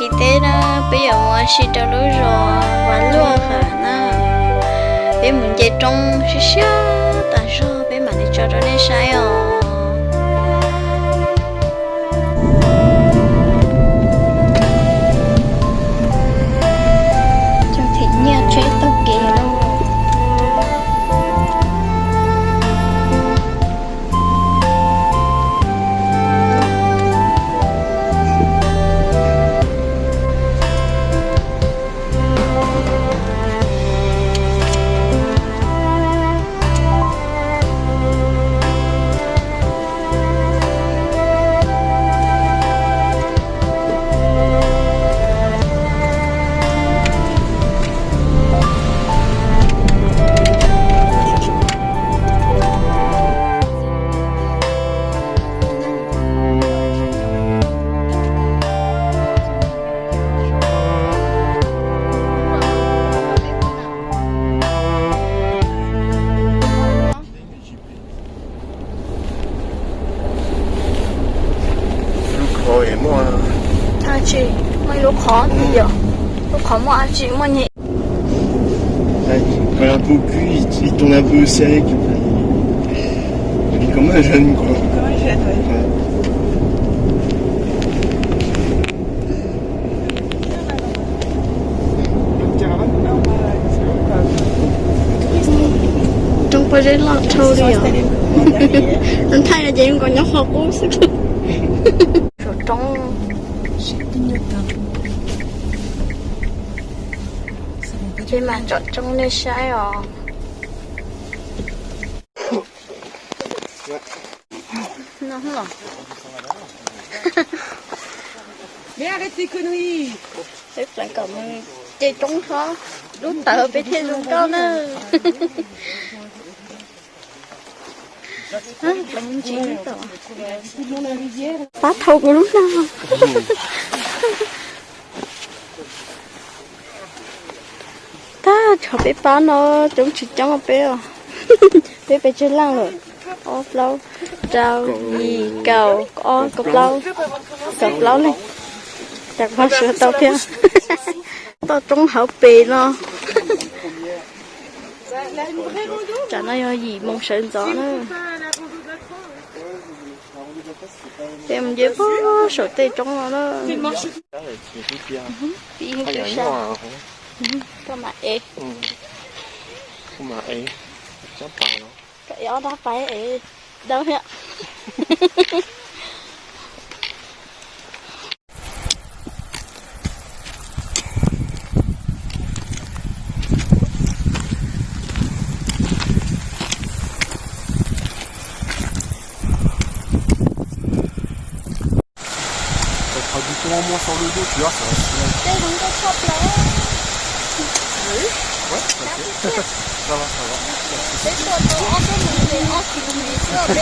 Teb na, peb yuav mus ua si rau lub zos Vaj Luaj Hawm na. Peb mus nce roob siab siab tas zog, peb mam li tso rau nej saib os. Cov them nyiaj tsheb taug kev lauj. Lub qhov muaj dab tsi, muaj ib lub qhov twg yom? Lub qhov muaj dab tsi, muaj nyem. Còn là bự cứ y tung là bự xe kiểu này. Thì có mấy lần có. Roob pob zeb loj dhau li os. Thaij no ces zoo nkaus nyob qhov qub xwb. Saum roob. Peb mam tsom roob nej saib os. Peb pleev kom mus ce roob hlob, lub tawv peb thiaj zoo nkauj na. Pab thau kuv lub hno. Tag, tshuav peb pab no, coob tsis coob peb os. Peb pes tsawg leej lawm? Ob, plaub, rau, yim, kaum, ob, kaum plaub, kaum plaub leej. Cas kuv ho sawv tau thiab. Toj roob hauv pes no. Tsam no yog yim moos sawv ntxov na. Peb mus nce puag saum tej roob no na. Pib ib lub sab. Koj mam ev. Koj ev ob rab pais ev dawb thiab. Qhov yus tuaj muaj sau lub yus tsis ob sawv. Tej zoo nkauj tshaj plaws. Peb tuaj tau ob peb mus ces ob kilomev xwb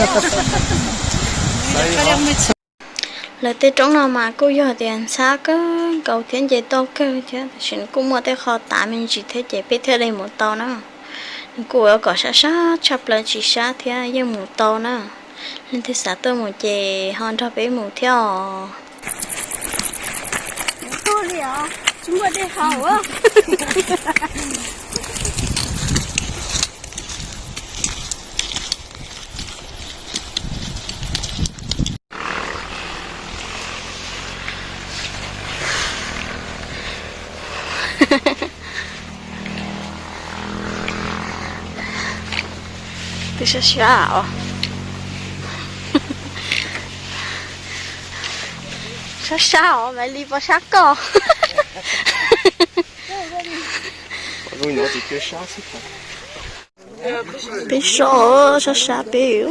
peb. Lawv tej roob no mas kuj yog tias ntxhab kawg nkaus thiab nce toj kawg thiab, tab sis nws kuj muaj tej qho tav me ntsis thiab ces peb thiaj li mus tau na. Nws kuj ua kom sab sab tshaj plaws tsis sab thiab yeej mus tau na. Leej twg xav tuaj mus ces ho nrog peb mus thiab os. Tuaj li os, tsis muaj dej haus. Twb sab sab os. Sab sab os, Maiv Lis puas sab koj? Peb so, sab sab peb.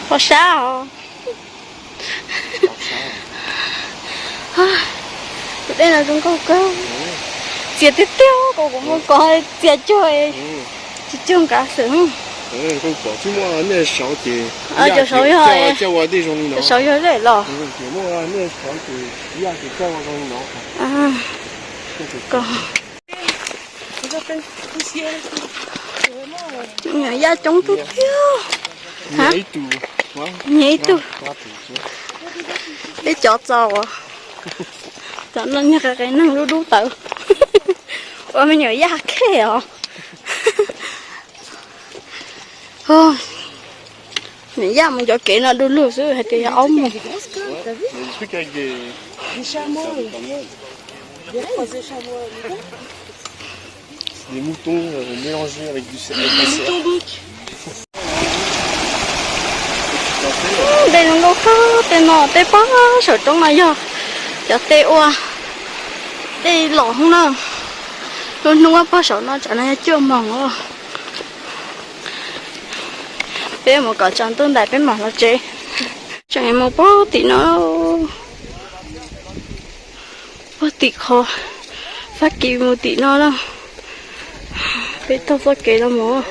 Ho sab os. Tus dej no zoo nkauj kawg. Txias tiag tiag, kuv kuv muaj kov txias cuag, tsis cuag nkav xwb. Cov saud yog, cov saud yog zej los. Nyuam yaj coob tiag tiag. Nyias ib tug. Peb cov txaus, cov no niag qe qe neeg dub dub tawv. Ua me nyuam yaj khej os. Niam yaj mus cov kev no du lug xwb hais tias yog aub mus. Dej zoo nkauj kawg, tej no tej pog saum roob no yog cov tej ua dej los hub na. Lub hnub pog saum no tsam no yog cuaj moos os. Peb mus kom tsaus ntuj ntais peb mam los tsev. Tseem mus pog tim no, pog tim qhov Fab Kis mus tim no na. Peb taug txoj kev no mus.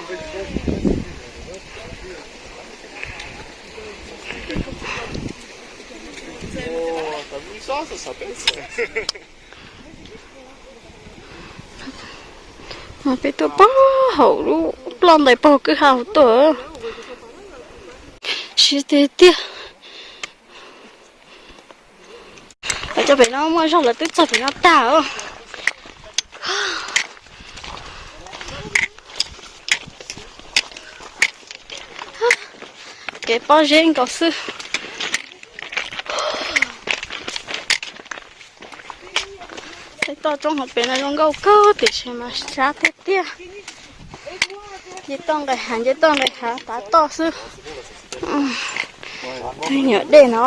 Peb tuaj pog hauv lub ploj ntais pog kwj ha tuaj. Siab tiag tiag. Lawv cov pem no muaj zog lawv twb txog pem no tag. Kev pob zeb nkaus xwb. Tej toj roob hauv pem no zoo nkauj kawg tiam sis mas sab tiag tiag. Nce toj nqes hav, nce toj nqes hav tav toj xwb. Tej nyuam dej no,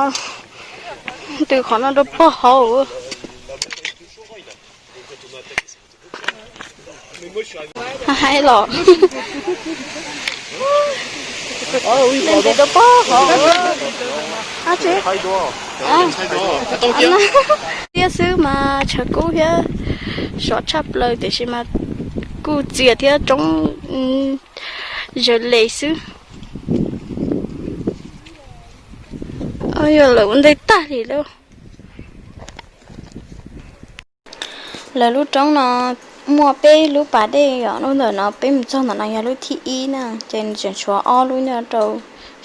ntws qhov no rau pog hauv. Hais los, ntws rau pog hauv. Tiaj xwb mas tshav kub thiab sov tshaj plaws tiam sis mas kuj txias thiab roob zaws les xwb. Yog lawv ua ntej tag li lawm. Lawv lub roob no muaj peb lub pas dej os, lub ntawm no peb mus txog ntawm no yog lub thib ib na, ces nws tseem tshuav ob lub nyob rau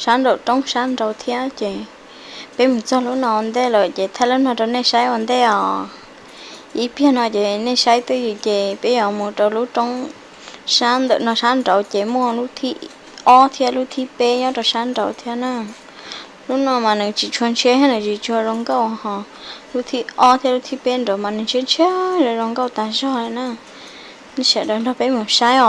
sab nraum roob sab nraud thiab, ces peb mus txog lub no ua ntej lawm ces thaij lub no rau nej saib ua ntej os. Ib pliag no ces nej saib twj ywm ces peb yuav mus rau lub roob sab ntawm no sab nraud ces muaj lub thib ob thiab lub thib peb nyob rau sab nraud thiab na. Lub no mas nws tsis tshua ntshiab thiab nws tsis tshua zoo nkauj ho. Lub thib ob thiab lub thib peb nraud mas nws ntshiab ntshiab zoo nkauj tas zog li na. Nej sawv daws nrog peb mus saib os.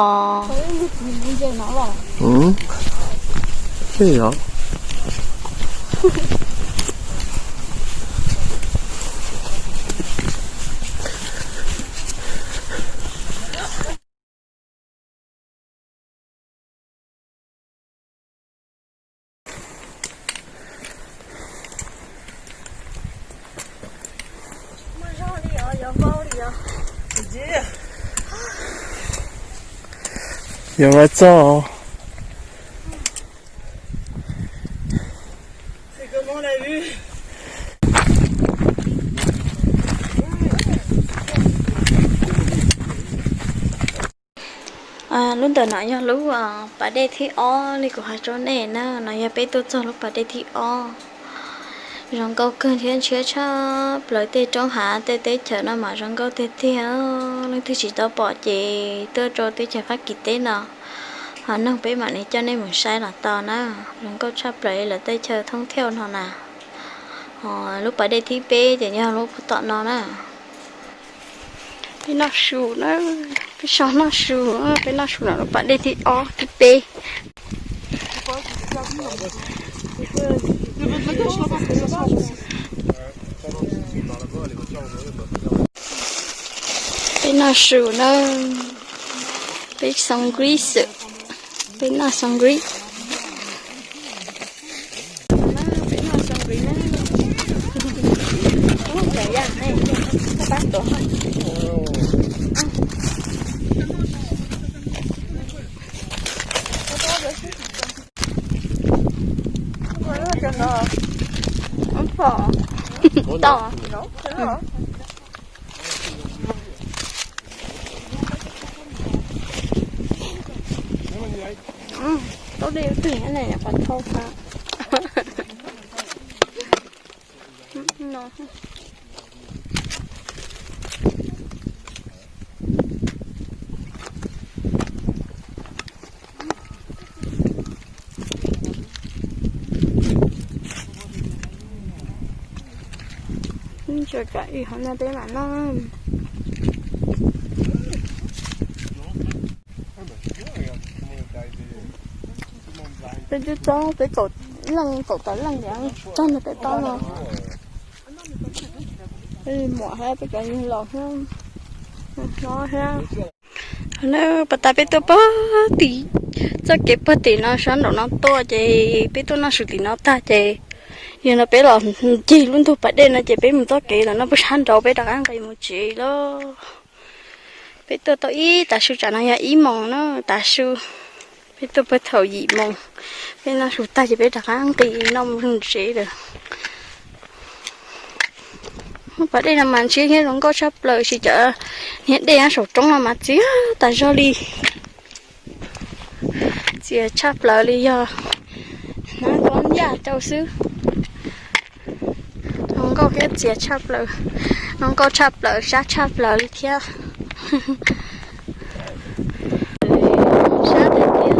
Yog vaj txoj. Lub ntawm no yog lub pas dej thib ob li kuv hais rau nej na, no yog peb tuaj txog lub pas dej thib ob. Zoo nkauj kawg thiab ntshiab tshaj plaws, tej roob hav tej teb chaws no mas zoo nkauj tiag tiag. Leej twg tsis tau pom ces tuaj rau teb chaws Fab Kis teb no, ho noog peb mam li coj nej mus saib los tau na. Zoo nkauj tshaj plaws li lawv tej chaw thoob thiauj no na. Ho lub pas dej thib peb ces yog lub tom no na. Peb noj su na, peb so noj su, peb noj su no lub pas dej thib ob thib peb. Peb noj su na, peb xoo nqrib xwb, peb noj xoo nqrib. Peb noj xoo nqrib na. Ub, cov yaj ne, pab tuav. Tau. Tau dej twg ne, qhov thau ha. No. Tsuas tsam ib hov no peb mam noj. Peb twb txog, peb kaum leej, kaum tawm leej tias txog nrog peb pab no. Peb muam thiab peb cov yawg laus thiab no thiab. Pab tas peb tuaj pog tim, txoj kev pog tim no sab nraum no tuaj ces peb tuaj noj su tim no tag ces yog no peb los ncig lub ntug pas dej no ces peb mus txoj kev ntawm no puag sab nraud peb rov qab nqis mus tsev lauj. Peb tuaj tau ib tav su, tsam no yog ib moos na tav su. Peb tuaj puag thaum yim moos, peb noj su tag ces peb rov qab nqis no mus tsev lawm. Pas dej no mas ntshiab thiab zoo nkauj tshaj plaws, sis cov niag dej nyob saum roob no mas txias tas zog li. Txias tshaj plaws li yog hnab nkuaj ncaj rau xwb. Zoo nkauj thiab txias tshaj plaws, zoo nkauj tshaj plaws, sab tshaj plaws li thiab. Sab tiag tiag.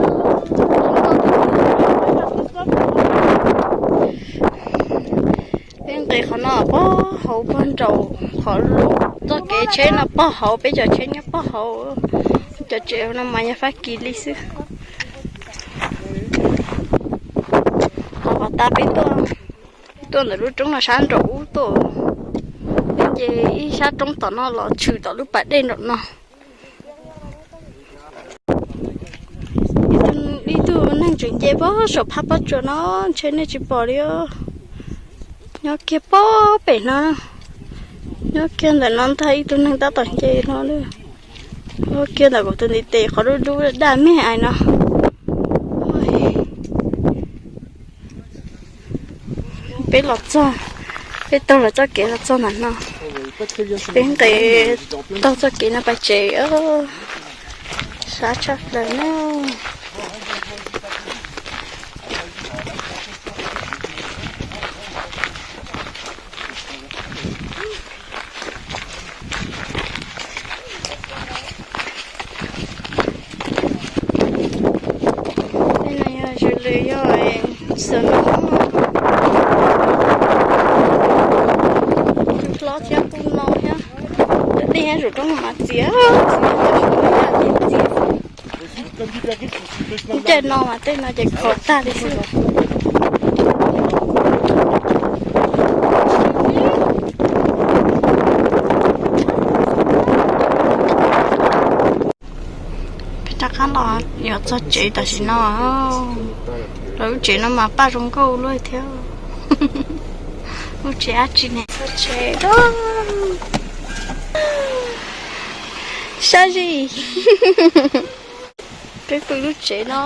Peb nqis qhov no pog hauv pog nraum, qhov txoj kev tsheb no pog hauv, peb cov tsheb nyob pog hauv. Cov tsev no mas yog Fab Kis li xwb. Qhov tas peb tuaj, tuaj ntawm lub roob no sab nraum ub tuaj, ces ib sab roob tom no los tshwm tom lub pas dej nraum no. Ib tug neeg tseem nce pog saum phab pob tsuas no, ntshe nej tsis pom li os. Nyob kiag pog pem no, nyob kiag ntawm no ntag, ib tug neeg tab tom nce no. Nyob kiag ntawm kuv tus ntiv tes qhov dub dub daj me ais no. Peb los txog, peb taug los txoj kev los txog ntawm no. Peb nqis taug txoj kev no pais tsev. Sab tshaj plaws na. Tej no yog zws lws yog xwm no, hlob thiab kuj no thiab. Cov dej nyob saum roob no mas txias, txias, txias. Ib caij no mas tej no ces khov tag li xwb. Peb rov qab los yuav txog tsev tam sim no. Lawv lub tsev no mas paj zoo nkauj luaj thiab. Lub tsev dab tsi ne? Txog tsev. Sab zim. Peb pw lub tsev no.